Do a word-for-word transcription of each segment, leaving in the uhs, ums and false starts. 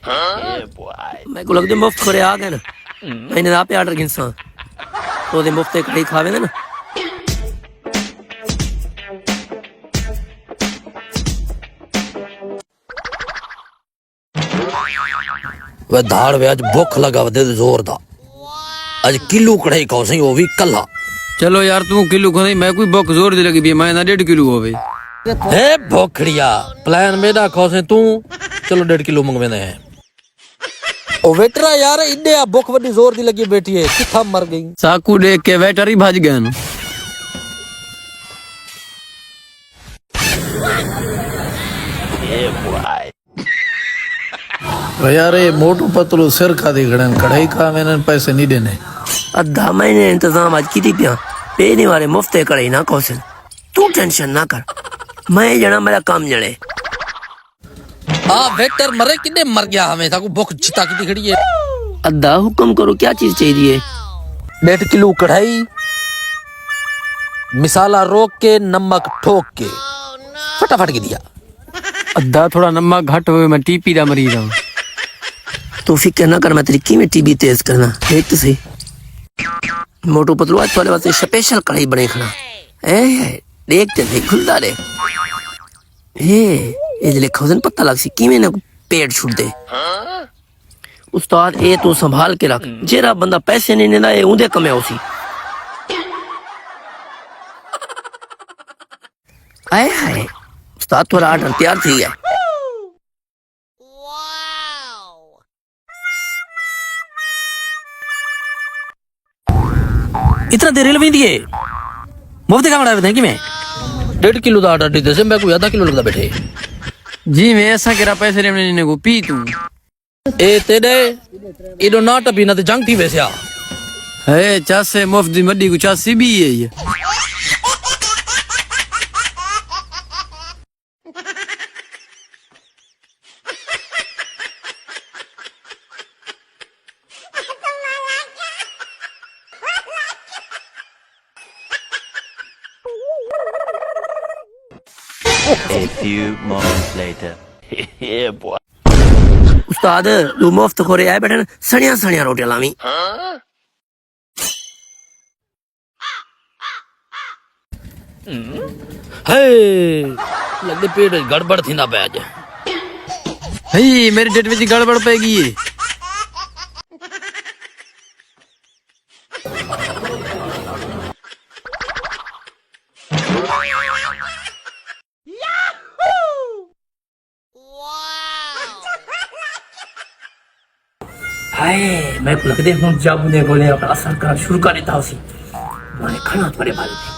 میکوں لڳدے مفت کھورے آ ڳئے نا۔ میں انہیں دا آپے آرڈر گھنساں۔ تو دے مفت تے کھڑائی کھا ویندے نا۔ وے دھاڑ وے، اڄ بکھ لڳا ودے زور دا۔ اڄ کلو کڑھائی کھاؤسیں، او وی کلھا۔ چلو یار، توں کلو کھاؤسیں، میں کوئی بکھ زور دی لڳی پئی، میں نہ ݙیڈھ کلو ہووے۔ ہے بکھڑیا، پلان میݙا کھاؤسیں توں۔ چلو ݙیڈھ کلو منگویندے ہیں۔ او ویٹرا یار، ایݙے آ بکھ وݙی زور دی لڳی ٻیٹھی ہے، کتھاں مر ڳئی؟ ساکوں ݙیکھ کے ویٹر ہی بھڄ ڳئے ہن۔ او یار، اے موٹو پتلو سر کھادی کھڑن، کڑھائی کھا ویندن، پیسے نہیں ݙیندے۔ ادھا میں نے انتظام اڄ کیتی پیاں، ٻئے ݙینہہ والے مفت تے کڑھائی نہ کھوسن۔ توں ٹینشن نہ کر، میں ڄݨاں میݙا کم ڄݨے۔ آ ویٹر مرے کݙے مر ڳیا ہوویں، ساکوں بکھ چھتا کیتی کھڑی ہے۔ ادا حکم کرو، کیا چیز چاہیدی ہے؟ ݙیڈھ کلو کڑھائی، مسالہ روک کے، نمک ٹھوک کے، فٹافٹ گھدیا۔ ادا تھوڑا نمک گھٹ ہووے، میں ٹی بی دا مریض ہاں۔ تو فکر نہ کر، میں تیری کیویں ٹی بی تیز کرنا، ݙیکھ تاں سہی۔ موٹو پتلو اڄ تہاݙے واسطے سپیشل کڑھائی بݨائی کھڑاں۔ اے، ݙیکھ تاں سہی، کھلدا ݙیکھ۔ اے، اے جلے کھوسن پتہ لڳسی، کیویں نہ پیٹ چھوٹ دے۔ استاد، اے توں سنبھال کے رکھ، جیڑھا بندہ پیسے نہیں ݙیندا، اے اوندے کمے ہوسی۔ آئے ہائے، استاد تہاݙا آرڈر تیار تھی ڳیا۔ اتنا دیر ہل ویندی ہے؟ مفت کا بڑا ودیں کیویں؟ ݙیڈھ کلو دا آرڈر ݙتے سے، میں کوئی آدھا کلو لڳدا ٻیٹھے۔ جی میں ایسا کرا پیسے لینے نے کو پی توں۔ اے تیݙے، ایݙو نہ ٹپی نہ تے جنگ تھی ویسیا۔ ہے چاسے مفت دی مڈی کو چاسی بھی ہے یہ۔ A few moments later. Yeah, boy. استاد، ݙو مفت کھورے آئے ٻیٹھن، سݨیاں سݨیاں روٹیاں لاویں۔ ہئے، لڳدے پیٹ وچ گڑبڑ تھیندا پیا اڄ۔ ہئی، میݙے ڈٹ وچ گڑبڑ پئے ڳئی ہے۔ ہائے، میکوں لڳدے ہݨ جابو نے گولیں اپݨا اثر کرݨ شروع کر ݙتا ہوسی۔ میں کھڑاں تہاݙے بھال تے۔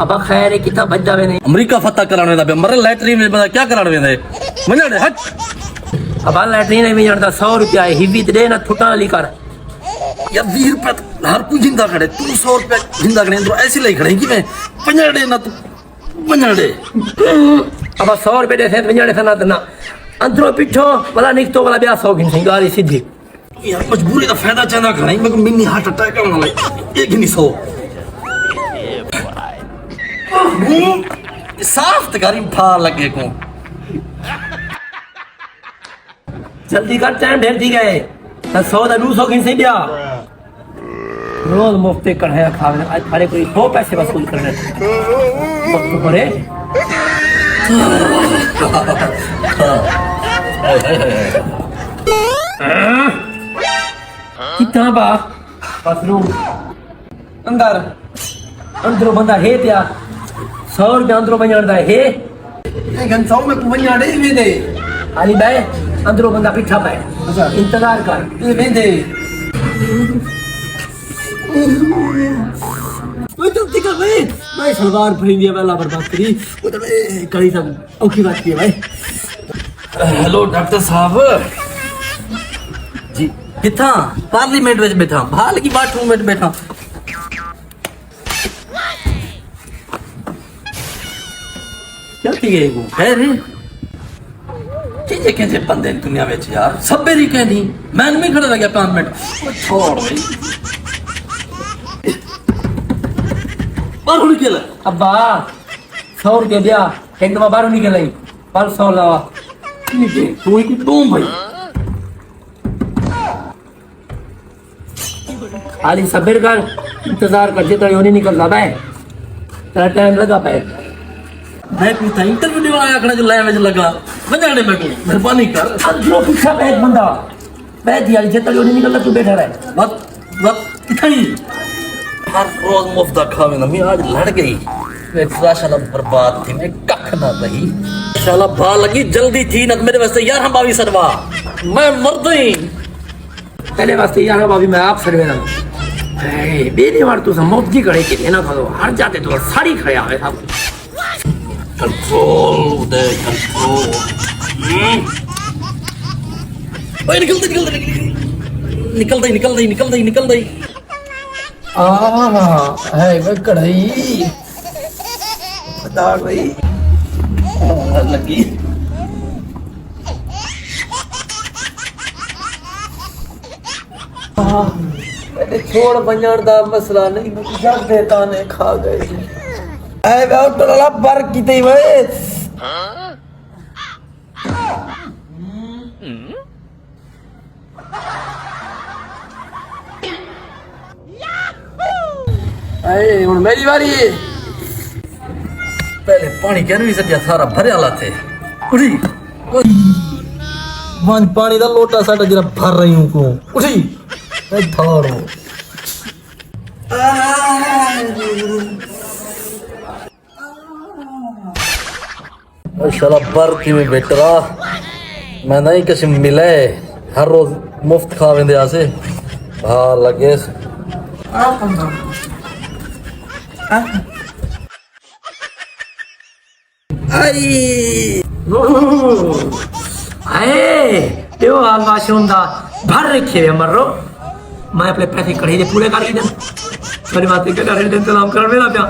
ابا خیر ہے، کتھاں بھڄدا ویندے؟ امریکہ فتح کرݨ ویندا پیا، مرے لیٹرین وچ بندہ کیا کرݨ ویندا ہے؟ ونڄݨ ݙے، ہٹ۔ ابا لیٹرین وچ ونڄݨ دا سو روپیہ ہے، ہیوی تے ݙے نہ تھٹاں والی کر۔ یار ویہہ روپے تاں ہر کوئی گھندا کھڑے، توں سو روپے گھندا کھڑے، اندروں ایسی لئی کھڑے کہ میں ونڄݨ ݙے نہ توں۔ ونڄݨ ݙے۔ ابا سو روپے ݙیسیں، ونڄݨ ݙیسیں نہ تاں نہ۔ اندروں پچھوں ولا نکتو ولا ٻیا سو گھنسیں، ڳالھ ہی سدھی۔ یار مجبوری دا فائدہ چاہندا کھڑا ہی، میکوں منی ہارٹ اٹیک آوݨ والا ہے۔ اے گھنی سو۔ ہوں، صاف تے گھر پھا لڳے کوں۔ جلدی کر، ٹائم ڈھیر تھی ڳئے۔ تاں سو دا ݙو سو گھنسیں ٻیا۔ روز مفت تے کڑھایا کھاوے، اڄ تھاݙے کوں ٻہوں پیسے وصول کرݨے۔ وقت بھرے۔ کتھاں با؟ بس رو۔ اندر۔ اندروں بندہ ہے پیا۔ سو روپیہ اندروں ونڄݨ دا ہے۔ اے گھن سو میں کو ونڄݨ ݙے ویندے۔ علی بھائی، اندروں بندہ بیٹھا پئے۔ اچھا۔ انتظار کر۔ اے ویندے۔ اوئے چپ تھی کر بھائی۔ میں سلوار پھری دی ہے، اللہ برباد کری۔ او تے اے کڑی سب اوکھی بات کی ہے بھائی۔ ہیلو ڈاکٹر صاحب۔ جی، کتھاں؟ پارلیمنٹ وچ ٻیٹھا، بھال کی باتھ روم وچ ٻیٹھا۔ کیا تھی ڳئے کو؟ خیر ہے؟ کینجھے کینجھے بندے دنیا وچ یار، صبر ہی کینی۔ میں نہیں کھڑا لڳا پنج منٹ۔ او چھوڑ بھائی۔ باہر نکل۔ ابا، سو روپے ݙیا، ہک دفعہ باہر نکل آئی۔ پر سولا، ٹھیک ہے، تو ہی کوئی ڈوم بھائی۔ علی صبر کر، انتظار کر، جے تڑی ہونی نکلدا پئے، تیرا ٹائم لگا پئے۔ میں کوئی تھا انٹرویو ݙیوݨ آیا کھڑا جو لائن وچ لگا، ونڄݨ ݙے میکوں، مہربانی کر۔ اب جو پچھا پئے ایک بندہ، پئے تھی علی، جے تڑی ہونی نکلدا، تو بیٹھا رہ۔ وقت، وقت کتھاں ہی؟ ہر روز مفت دا کھاویں نمی، آج لڑ گئی۔ میں شالا برباد تھی، میں ککھ نہ رہی۔ شالا بھا لڳی، جلدی تھی نہ میݙے واسطے یارہاں ٻاویہہ سݙوا، میں مردیں۔ تیݙے واسطے یارہاں ٻاویہہ میں آپ سݙوینداں۔ اے، ٻیلی وار تساں موت دی گھڑے کے دینا کھاؤ، ہر جاتے تو ساڑی کھڑے آوے سب۔ کنٹرول، ادے، کنٹرول۔ ہوں۔ اوئے، نکل دے، نکل دے، نکل دے۔ نکل دے، نکل دے، نکل دے، نکل دے۔ آہا، ہے وہ کڑھائی۔ خدا بھائی۔ آہ، لگی۔ آہ، میݙے چھوڑ ونڄݨ دا مسئلہ نہیں، میکوں جگ دے تانے کھا ڳئے۔ اے ڈاکٹر والا بر کیتے وے۔ اے، ہݨ میݙی واری ہے۔ پہلے پاݨی کن وی سٹیا، سارا بھریا لاتے۔ اٹھی۔ ونڄ پاݨی دا لوٹا سٹ جیڑھا بھر رہی ہوں کو۔ اٹھی۔ اے دھاڑو۔ اے شالا بر کیویں بیٹرا، میں نہیں کچھ ملے، ہر روز مفت کھا ویندے آسے۔ ہاں لگے س-، آئی۔ اے، ڈیو حال معشوم دا، بھر رکھے ہوئے مرو۔ میں اپنے پیسے کڑھی دے پورے کر ہی دیں۔ تھوڑے واسطے کٹارے دے انتظام کر میرا پیا۔